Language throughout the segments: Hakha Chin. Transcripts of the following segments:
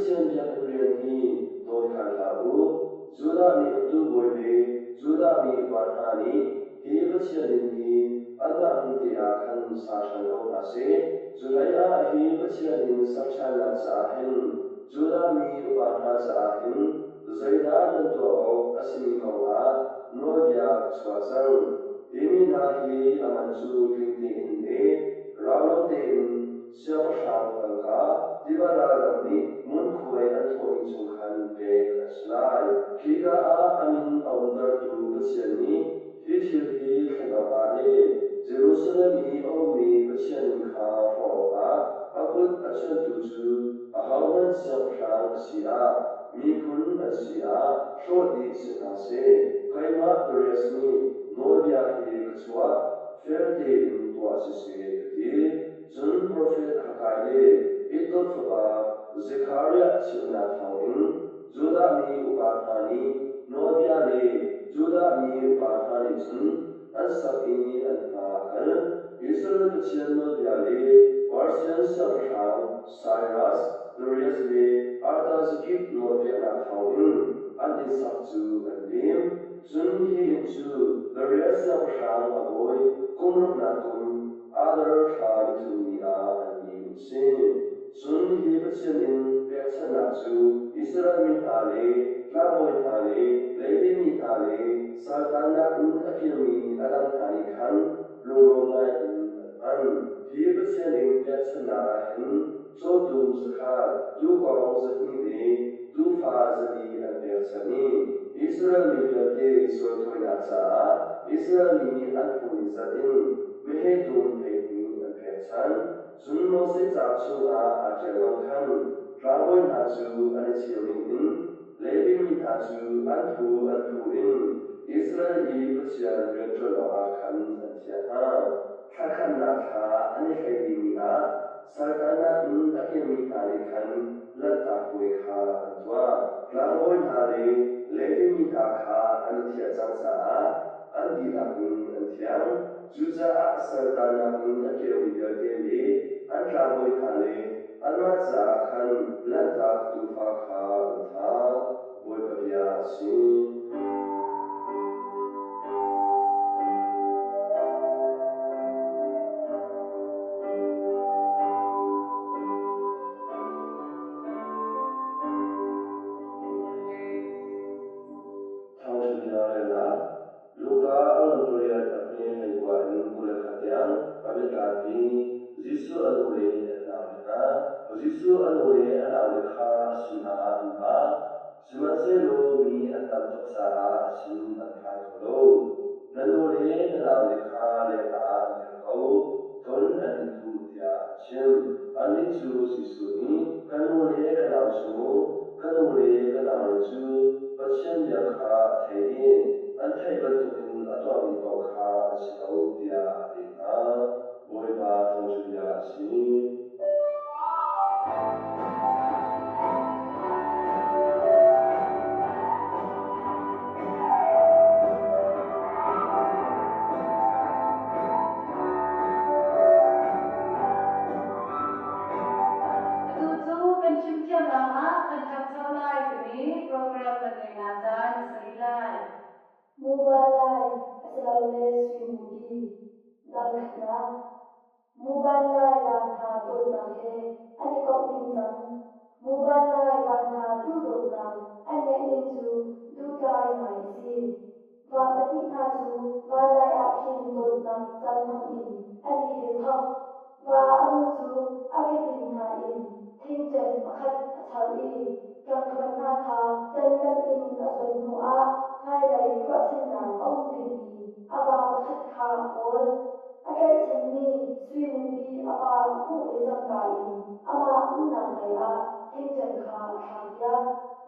Pathian biakinn rian hi dawnkhan hlah u. Judah mi uktu bawi le Judah mi upa hna nih hi Pathian inn hi anmah hmun te ah khan sa ṭhan ko hna seh. Cuhleiah hi Pathian inn sak ṭhannak caah hin Judah mi upa hna caah hin zeidah nan tuah awk a simi kongah nawlbia ka chuah cang. Hi mi hna hi a man cu tling tein le rau lo tein siangpahrang tangka, tiva ral ram nih ngunkhuai an thawhmi chung khan pek an si lai. Khika ah a min a umtertu Pathian nih hi thil hi thlen awkah le Jerusalem i a ummi Pathian inn kha hrawh awkah a kut a chuantu cu ahohmanh siangpahrang a si ah, miphun an si ah, hrawh dih si hna seh. Keimah Darius nih nawlbia hi ka chuah, fel tein tuah si seh, ka ti. Cun profet Haggai le Iddo fapa Zekhariah chimhnak thawngin Judah mi upa hna nih nawlbia le Judah mi upa hna nih cun an sak i an hma a kal. Israel Pathian nawlbia le Persian siangpahrang Sairas, Darius le Artazakit nawlpeknak thawngin an inn sak cu an lim. Cun hi inn cu Darius siangpahrang a bawi kum ruknak kum, Adar thla ni thum ni ah an lim a si. Cun hi Pathian inn pekchanhnak cu Israel mi hna le tlangbawi hna le Levi mi hna le saltannak in a kirmi a dang hna nih khan lunglawm ngaiin an hman. Hi Pathian inn pekchanhnak ah hin cawtum za khat, tuukawng za hnih le tuufa za li an pekchanh i Israel mi vialte sual thawinak caah Israel mi an phu ning zat in mehehtum 12 an pekchanh. Cun Moses cauk chungah aa ṭial bang khan, tlangbawi hna cu an i cheu ningin, Levi mi hna cu an phu an phu in Israel i Pathian rian ṭuan awkah khan an thiah hna. Thla khatnak thla a ni 14 ni ah saltannak in a kirmi hna nih khan Lanhtak Puai kha an tuah. Tlangbawi hna le Levi mi hna kha an i thiah cang caah an dihlak in an thiang. Cucaah saltannak in a kirmi vialte le an tlangbawi hna le anmah caah khan Lanhtak tuufa kha an thah. Bawipa bia a si. Thawngṭha bia relnak Luka a ngan pariat a hme 19 in 21 tiang a biatlangpi Jesuh a nu le a naule hna. Jesuh a nu le a naule kha a sinah an ra, sihmanhsehlaw mi an tam tuk caah a sin an phan kho lo. Na nu le na naule kha lengah an dir ko, ton an in duh, tiah an chimh. Annih cu Jesuh nih, Ka nu le ka nau cu mu, ka nu le ka naule cu Pathian bia kha a thei i an theih bantukin a tuahmi paoh kha an si ko, tiah a leh hna. Bawipa thawngṭha bia a si. Atu cu kan fimthiam lawngah kan ṭhangcho lai timi program kan ngaihnak caan a si rih lai. Muval lai asilole sui mupi. Dal khatnak. Muval lai va hna dawtnak he an i komh ningcang. Muval lai va hna duhdawtnak an ngeih ning cu duhtlai ngai a si. Va pahnih hna cu vanlai ah khin dawtnak caan hmang in an i hel thok. Va a nu cu a ketin hna in thingcem pakhat a char i ṭangthluan hna kha tan manh in a zuan hnuah hmailei ruahchannak a um dingmi a va pakhat kha a kawl. A tlaihchanmi sui mupi a pa a hmuh le cangka in amah umnak lei ah thingcem kha a thlakpiak.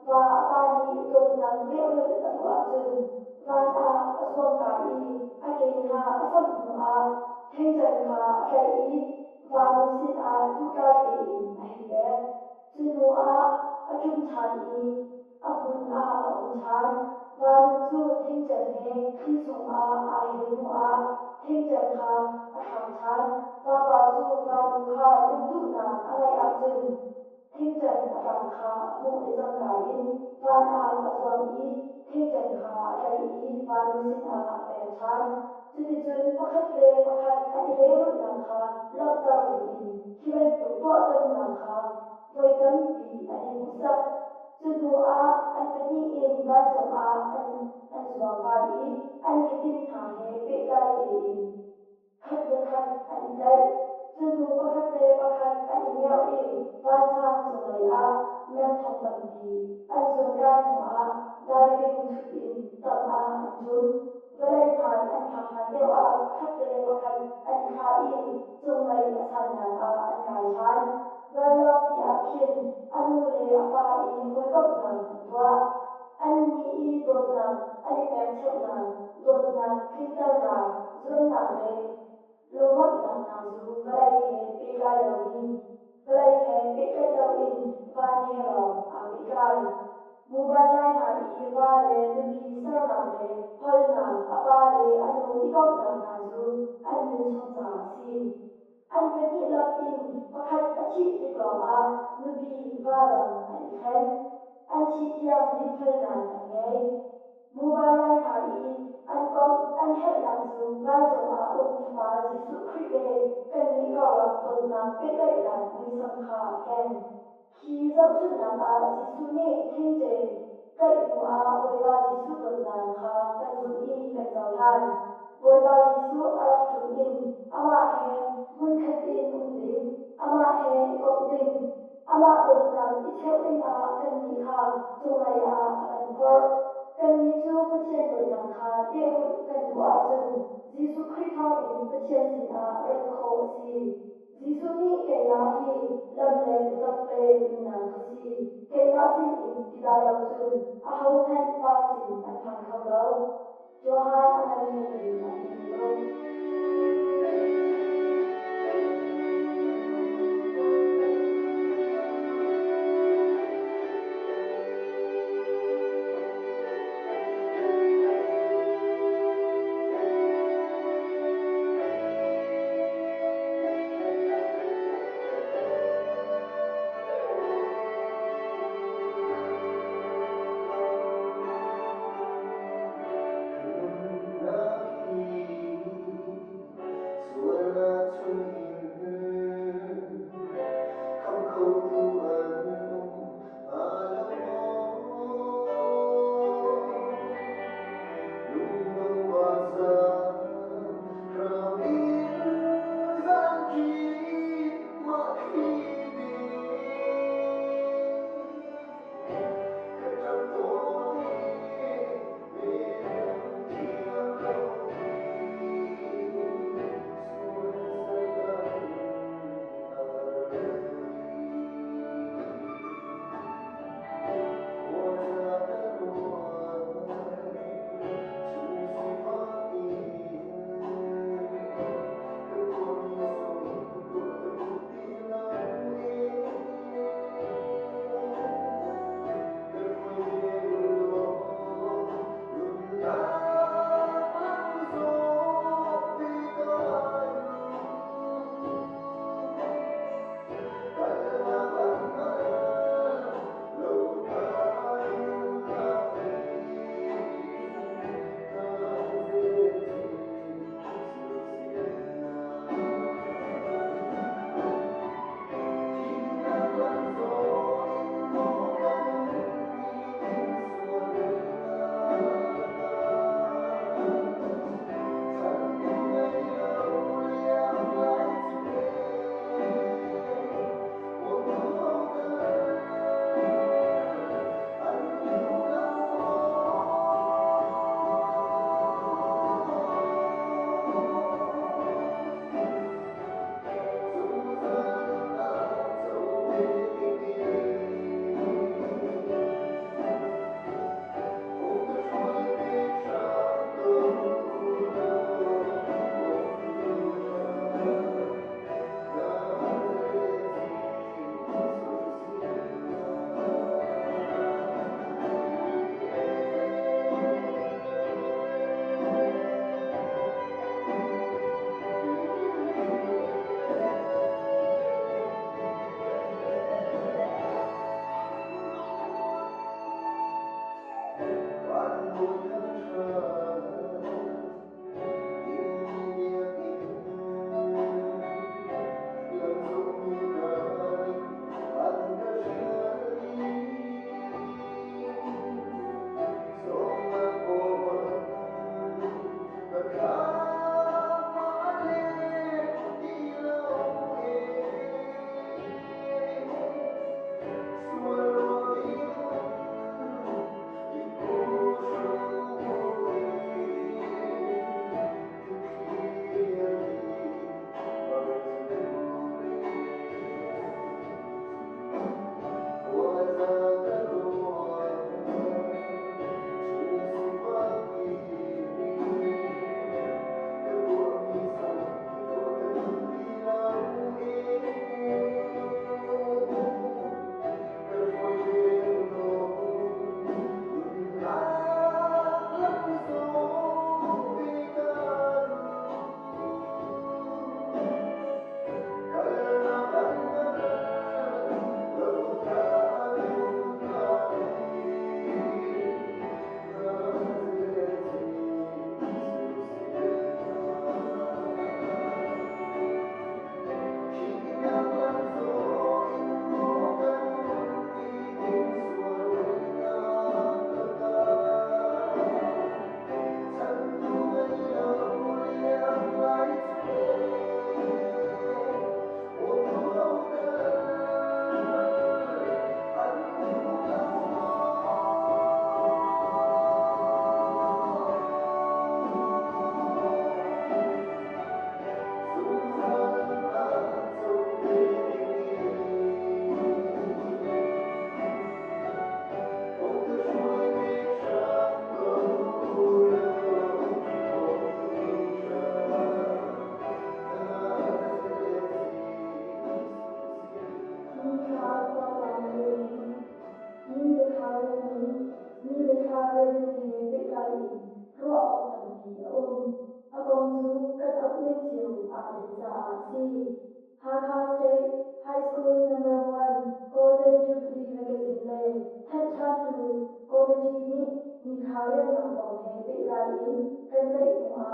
Va a pa nih dawtnak lehrulh a duh ahcun van ah a zuangkai i a ke hna a samh hnuah thingcem kha a tlaih i vanu sinah duhtlai tein a hei pek. Cu hnuah a ṭum ṭhan i a hmun ah a um ṭhan. Vanu cu thingcem he thli chungah aa hel hnuah thingcem kha a thlak ṭhan. Vapa cu vanu kha lungduhnak a ngeih ahcun thingcem a tlak kha. kha a hmuh le cangka in van ah a zuang i thingṭen kha a tlaih i vanu sinah a pek ṭhan. Cuticun pakhat le pakhat an i lehrulhnak kha langhter dingin hi bantuk tuahtonnak kha voi tampi an i hmuhsak. Cu hnuah an pahnih in vancung ah an zuang kai i an ketin hna he pehtlai tein khat le khat an i tlaih. Cu hnu pakhat le pakhat an i merh i vansang cunglei ah meng thong tampi an zuankai hnuah diving thut in tangah an ṭum. Vawlei hmai an phak hlan deuh ah pakhat le pakhat an i thlah i cunglei a sannak ah an kai ṭhan. Vanlawngpi ah khin a nu le a pa i hawikomhnak an tuah. Annih i dawtnak an i pekcheuhnak, dawtnak tlinternak, zuamnak le lunglawmhnak hna cu vawlei he pehtlai lomi, vawlei he pehtlaih loin van he lawng aa pehtlai. Muvanlai hna i va le nupi sernak le holnak, a pa le a nu i komhnak hna cu an nunchung ca a si. An pahnih lak in pakhat a thih tik lawngah nupi va dang an i thlen. An thih tiang dinfelnak an ngei. Muvanlai hna i an komh an helhnak cu vancung ah um Fapa Jesuh Khrih le kannih karlak dawtnak pehtlaihnak muisam kha a pheng. Khi zohchunhnak ah Jesuh nih thingṭe tlaih hnuah Bawipa Jesuh dawtnak kha kan zumh i kan cohlan. Bawipa Jesuh a rak ṭum in amah he hmunkhat in um ding, amah he i komh ding, amah dawtnak i cheuh dingah kannih kha cunglei ah a kan phorh. Kannih cu Pathian dawtnak kha lehrulh kan duh ahcun Jesuh Khrih thawngin Pathian sinah rat khawh a si. Jesuh nih keimah hi lam le biatak le nunnak ka si, keimah sinin ti dah lo cun ahohmanh Pa sin an phan kho lo. Johan a ngan hlei in a hme tuk. Ka nunnak hi.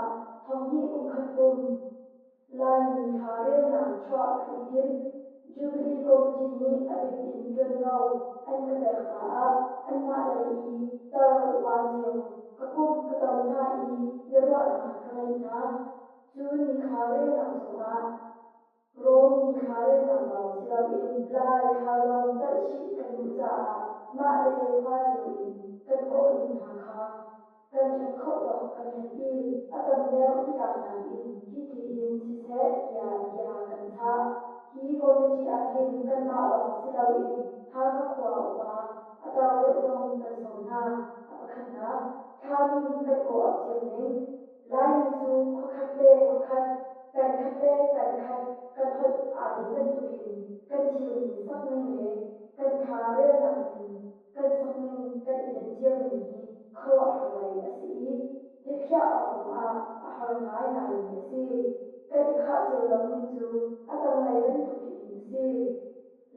ah 2000 kumkhat kum Lai nithla relnak chuah kan i tim. Jubilee Committee nih a bik in ṭuanvo an ka pek caah anmah lei i tar upa cio ka pumh ka ton hna i biaruahnak ka ngeih hna. Cu nithla relnak cungah Rom nithla relnak lawng si loin Lai thla zong telhchih kan duh caah mah le khua cio in kan kawh ning hna kha kan hlat khawh tawk kan hlat i a tam deuh hnatlaknak in hi ti hin siseh tiah bia kan chah. Hi committee ahhin kanmah lawng si loin Hakha khua upa a tar deuh zong kan sawm hna. A pakhatnak, thla min kan kawh-auh cio ning. Laimi cu khuakhat le khuakhat, pengkhat le pengkhat kan holh aa dan bantukin kan thil min sakning le kan thla relnak min kan sakning kan i dan cio ning hi khuaruahhar lei a si i biakhiah awk zongah a har ngaingaimi a si. Kan i khah cio lo ning cu a tanglei bantukin a si.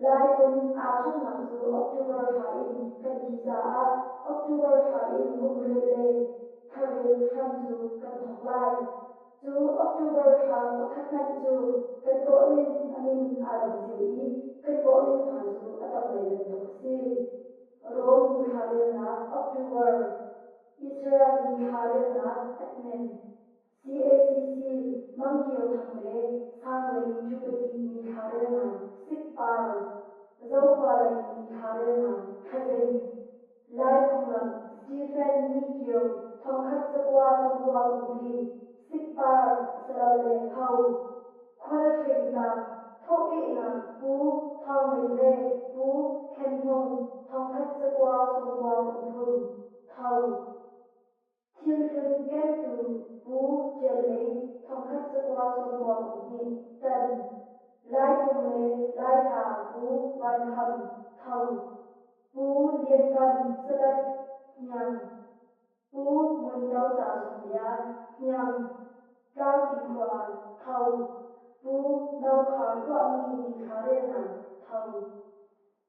Lai kum aa thawknak cu October thla in kan ti caah October thla in kum rel le thlarel hram cu kan thawk lai. Cu October thla pakhat hmanh cu kan kawhning a min aa dang cio i kan kawhning hna cu a tanglei bantuk a si. Rom nithla relnak October, Israel nithla relnak Admin, cacc Mang Kio Thang le Sangling Jubilee nithla relnak Sikpar, Zokhua lei nithla relnak Thlazing, Lai phunglam Stephen Ni Kio 1994, Sikpar asilole Ho, Khualhring tlang thawhkehnak Pu Thawng Ling le Pu Khen Hmung 1993, Tho. Thilhlun kengtu Pu Ṭial Ling 1992, Tan. Lai phung le Lai hla Pu Van Kham, Tho. Pu Lian Kam, Sabbath, Hniang. Pu Ngun To ca chung bia, Hniang. Tlangpi khua, Tho. Pu No Khar tuahmi nithla relnak, Tho.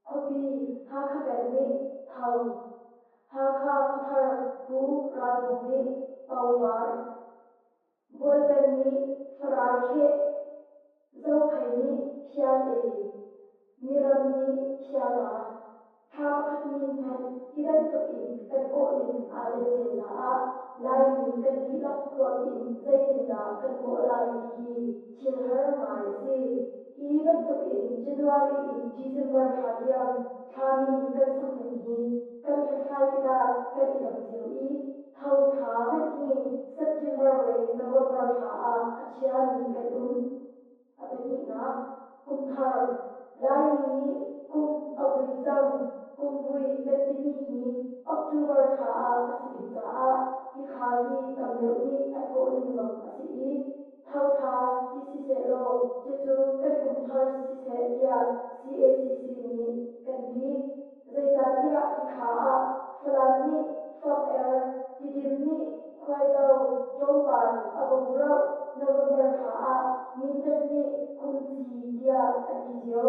Khuapi Hakha peng nih Tho. Hakha khuathar Pu Ral Hmung nih Povar. Bualpeng nih Farai kheh. Zophei nih Phiate. Miram nih Phiata. Thla pakhat min hmanh hi bantukin kan kawhning aa dan cio caah Laimi kan dihlak huap in zeitindah kan kawh lai ti hi thil har ngai a si. Hi bantukin January in December thla tiang thla min kan sakning hi kan hlathlai tikah kan i dang cio i Tho thla hmanh hi September le November thla ah a chiami kan um. A pahnihnak, kum thar. Laimi nih kum a vui cang, kum vui kan timi hi October thla ah a si bik caah hi thla hi tam deuh nih an kawhning zong a si i Tho thla ti sisehlaw cucu kan kum thar siseh tiah cacc nih kan ti. Zeicahtiah hi thla ah Falam nih Fang Er, Tidim nih Khuaito tlawmpal a vung rauh November thla ah Mindat nih Kumci tiah an ti cio.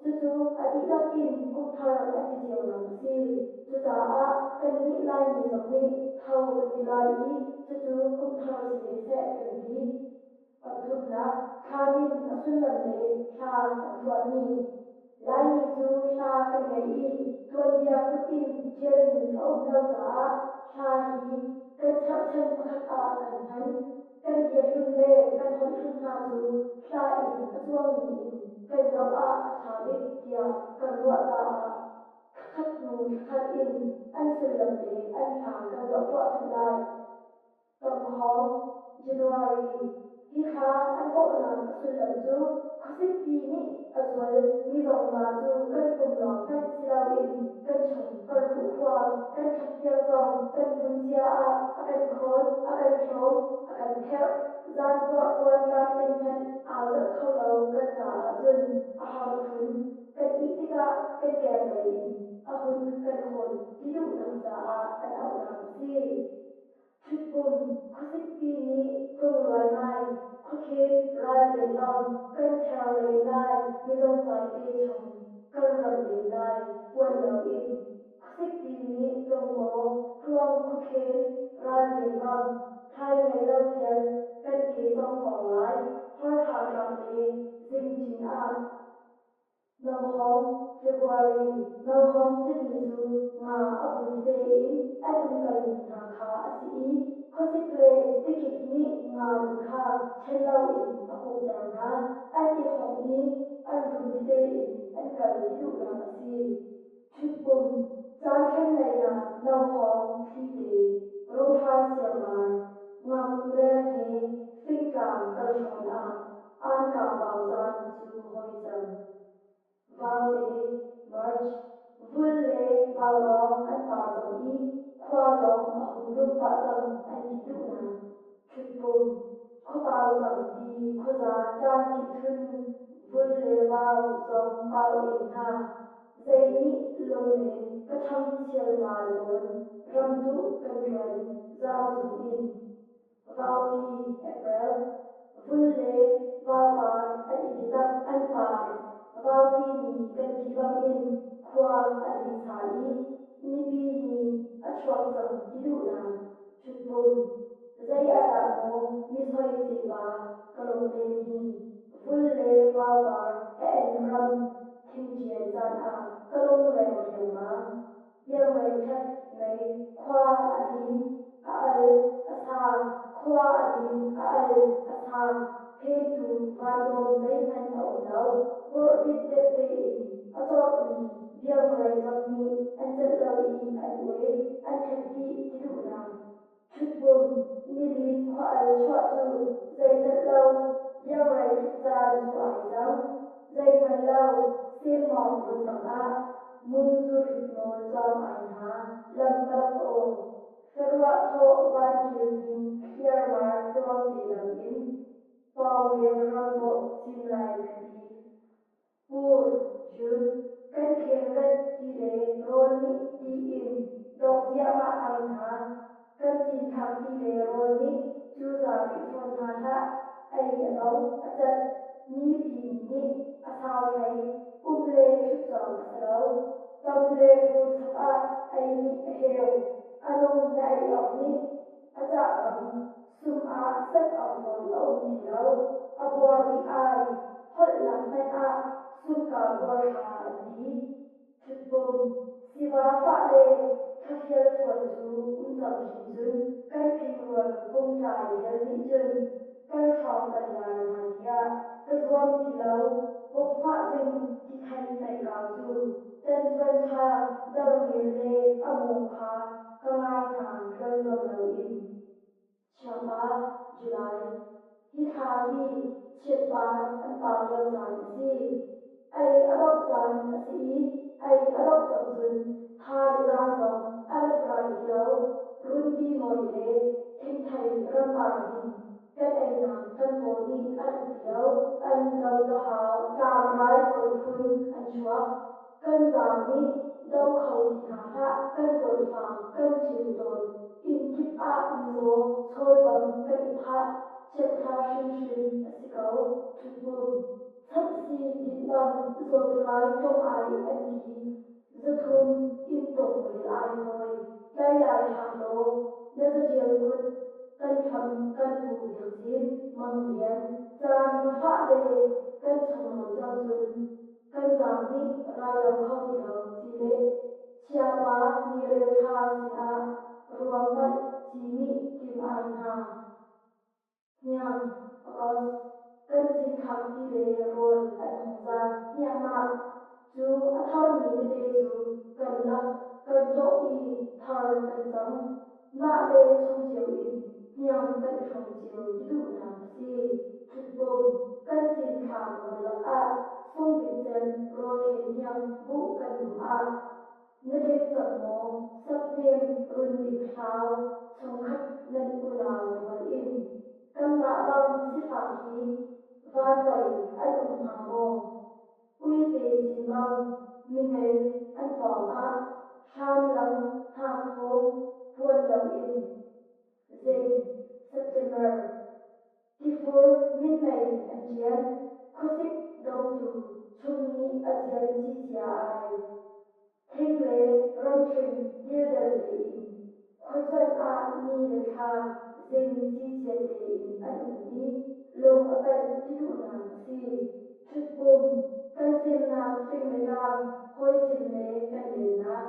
Cucu a dihlak in kum thar an ti cionak a si. Cucaah kannih Laimi zong nih Tho kan ti lai i cucu kum thar si ve seh kan ti. A pathumnak, thla min a sullam le hla an phuahmi. Laimi cu hla kan ngei i tuanbia kut in ṭialmi a um lo caah hla hi kan cherhchan pakhat ah kan hman. Kan bia hlun le kan holh hlun hna cu hla in a cuangmi in kan zoh ah a ṭha bik tiah kan ruah caah thlakhat hnu thlakhat in an sullam le an hla kan zoh tuah hmanh lai. Tangkhawng, January. Hi thla an kawhnak a sullam cu khuasikpi nih a zual mi zongza cu kan pum lawng hmanh si loin kan chung kan ruhkhua kan thlap tiang zong kan hmun cia ah a kan khawn, a kan hlawm, a kan therh. Zaanvuarh puan tlamtling hmanh aa zalh kho lo kan caah cun a har khun. Kan ih tikah kan kenglei in a hun kan khawn ti duhnak caah an auhnak a si. Ṭhutpum, khuasikpi nih tlung luaimai, khuakhen ral lian bang kan ther len lai, mizongzai te chung kan ram len lai, puan loin. Khuasikpi nih tlung kaw, tluang khuakhen ral lian bang, thai ngei lo vial. zongkor lai, horha tlak le zingcin ah. Nohawng, February, Nohawng timi cu nga a bu tete in an umkalmi hna kha a si i khuasik le tikik nih nga run kha ṭhen loin a kuuhter hna. An i hong i an run tete in an kal ti duhnak a si. Ṭhutpum, Caan thlen leinak nohawng thlite, runghran sirmar, ngaknu leng he fingtlang kal hrawn ah aanka pau caan cu hoi cang. Vaute, March, Vul le vaurawng an par cang i khua zong a hung lum pah cang an ti duhnak. Ṭhutpum, Khuapau cang ti khuaza tlangkih thun vul le vau zong pau en hna. Zei nih lunglen ka ṭhang chialmal tawn ramtuh kan ṭuan zaangzun in. Vaupi, April, Vul le vaupar an i biatak, an par. Vaupi ni kan ti bangin khua a linsa i nipi ni a chuak cang ti duhnak. Ṭhutpum, Zei ah dah maw mi soi cepa ka lunglen hi vul le vaupar a en ram thingṭian caan ah ka lungleng riangmang. Biangrei thlep, May, Khua a lin, a al, a sa, khua a lin, a al, a sa, phentu vandawm zeihmanh a um lo. Vorh dipdep tein a corhmi biangrei zong nih an celh lo i an uai, an thlep dih ti duhnak. Ṭhutpum, nilin khua al chuah cu zei celh lo, biangrei thlep caan cu ai cang. Zei hngal lo, semmawng run tangah mung zurit nawl cawng ai hna, lam palak aw. Faruah thawh van kil hnin hliarmar tuangce dam in, pawngvel ram dawh cim lai khuapi. Pur, June, Kan khenret ti le rawl nih di in dong ziahmah ai hna. Kan cinthlak ti le rawl nih cu za rih fawn hna hlah. Ei a dong, a cat. Nipi ni nih a sau hlei. Um le ṭhut cawk a si lo. Tam le pur chap ah ei nih a heu. A nung na ei awk nih a cah bang sum ah sanh awk rawl a um ti lo. A buar dih ai. Holhnak hmanh ah sumka buar thla an ti. Ṭhutpum, siva fah le thlafial fual cu um cang khin cun kan phingrual kungtlai hel nih cun kan hrawng tal lai hna tiah ka zuam ti lo bokhmah zing tithan meikau cu tanzuan ṭha darngel le a maw kha ka ngai hna ṭuan zuam loin. Chiapa, July, Hi thla hi chiatpar an par lio caan a si. Ei a dongh caan a si i ei a dongh cang cun tha le zaang zong a reprai ti lo. Runti ngawi le thingthei rampar hmin kan einak kan paw nih a rep ti lo. An domdahau tlangrai zawt phun an chuak. Kan zaang nih do kho ti hna hlah kan zawtfak kan cil tawt. Inn kip ah mizaw chawl bang kan i phah. Chiat thla hrimhrim a si ko. Ṭhutpum, chamhsi dinh bang zawtrai tlong ai an ti. 300 inn tung ril ai hawi. Tlai lai hak law na zaṭial kut kan hlam kan pu Biak Cin, Mang Lian. Caan va fah le kan chungrawn cang cun kan zaang nih rai do kho ti lo ci le chiapa nirel thla sinah ruang hngalh ci mih tim ai hna. Hniang, August, Kan cinthlak ti le rawl an hung zaang hniahmah. Cu a tharmi tete cu kan lak, kan cawh i thar kan cang. Mah le chung cio in hniang kan i hrawm cio ti duhnak a si. Ṭhutpum, Kan cinthlak rawl lakah sungbik cem rawlkhen hniang buh kan dum ah Na tling cang maw saphnem runbik hlau chungkhat nan unau rual in kanmah bang sifak hi van toi an um hnga maw? Uite cin bang mingei an pawng ah hramlang hnakphawng puan loin zing September Tifur minmei an ṭian, khuasik dotu chum nih a zian cicia ai. Thing le ramhring dildel tein khuacuanh ah ni le thla zing ciciat tein an um i. Lung a panh ti duhnak a si. Ṭhutpum, kan semnak fing le tlang, hawicim le kan lennak.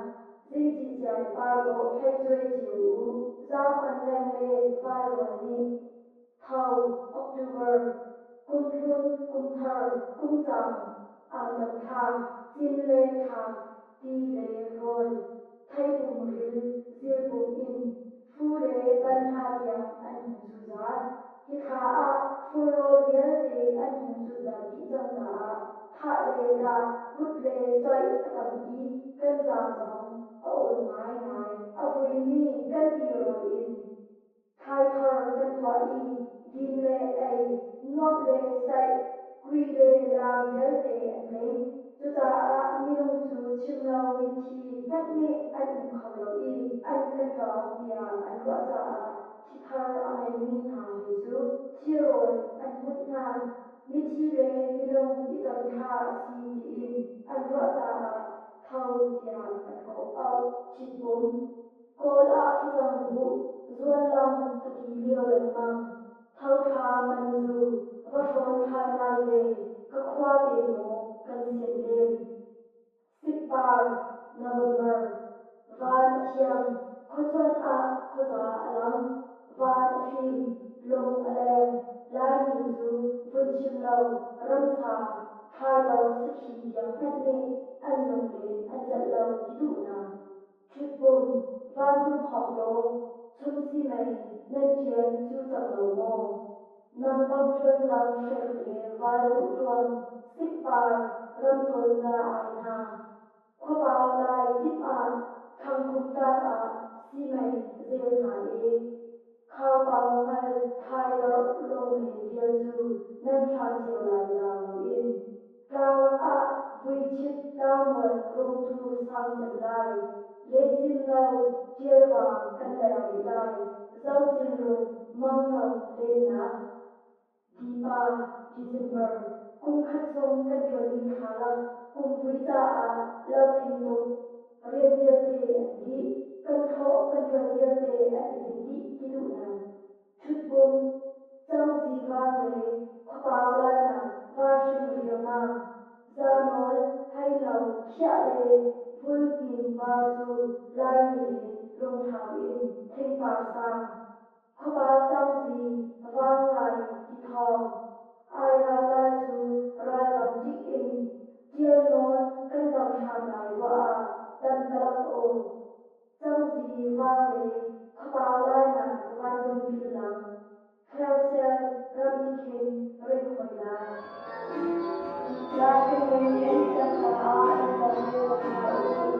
Zingciciai par dawh hlei cuai cio u, zaang-on leng le val rual nih. Tho, October, kum hlun, kum thar, kum caang aa ton thla, cin le thlak, ti le rawl, theipum ril, zilpum in, fu le banhla tiang an hung cuzaat. Hi thla ah fur rawl vialte an hung cutzat dih cang caah thah le dah, put le coih a tam i kan zaang zong a awl ngaingai. A vuimi kan tirawl in thlaithar kan tuah i din le ei, nuamh le saih, kui le laam vialte an tling. Cucaah minung cu chim lo mithi hmanh nih an um kho lo i an kan tlawng tiah an ruah caah thithar a ngeimi hna hoi cu thirawl an hunh hna. Mithi le minung i ton thla a si tiin an ruah caah tho tiah an kawh auh. Ṭhitpum. Kawl ah facang buh, zuanlang ka ti lio lengmang. Tho thla manzu, va hrawn thlaimai ve, ka khua te maw kan sian lem. Sikpar, November. Van a thiang, khuacuanh ah khuaza a lang. Van a fim, lung a leng. Laimi cu vun chim lo, ramsa, thlaidor sakhi tiang hmanh nih an lunglen an celh lo ti duhnak. Ṭhutpum, vandum hawk law, chum simei nan ṭian cu cang lo maw? Nang bang ṭuanzang hrek le val duh tluang, sikpar ramtawn za ai hna. Khuapau lai timh ah Thlangkhum tlang ah simei zel hna ee. Khaupau hngal thlaidorh lunglen vial cu nan hram cio lai zaang loin. Tlang lakah vuichip tlangmual rungtu sang cem lai. Lencim lo ṭialvang kan leng rih lai. Zocinrung mangno lennak. Dipa, December, kum khat chung kan ṭuanmi thla lak kumvui caah lo thing tuk rian vialte an dih. Kan thlawh kan ṭuan vialte an i lim dih ti duhnak. Ṭhutpum, Cangzi vang le khuapau lainak vanhring riangmang, zanawl, heino, khiah le vulhmin var cu Lai nilen lunghlau in thingpar sang. Khuapau cangzi vanglai ti thawng, airau lai cu ral bang ṭih in, ṭial nawn kan dam hram lai ruah ah tampalak aw. Cangzi vang le khuapau lainak vandum kil lang, Tlersel ram tikhin ring hoi lai. Lai kan ning a ih cang caah nan lo rel bak hlah u.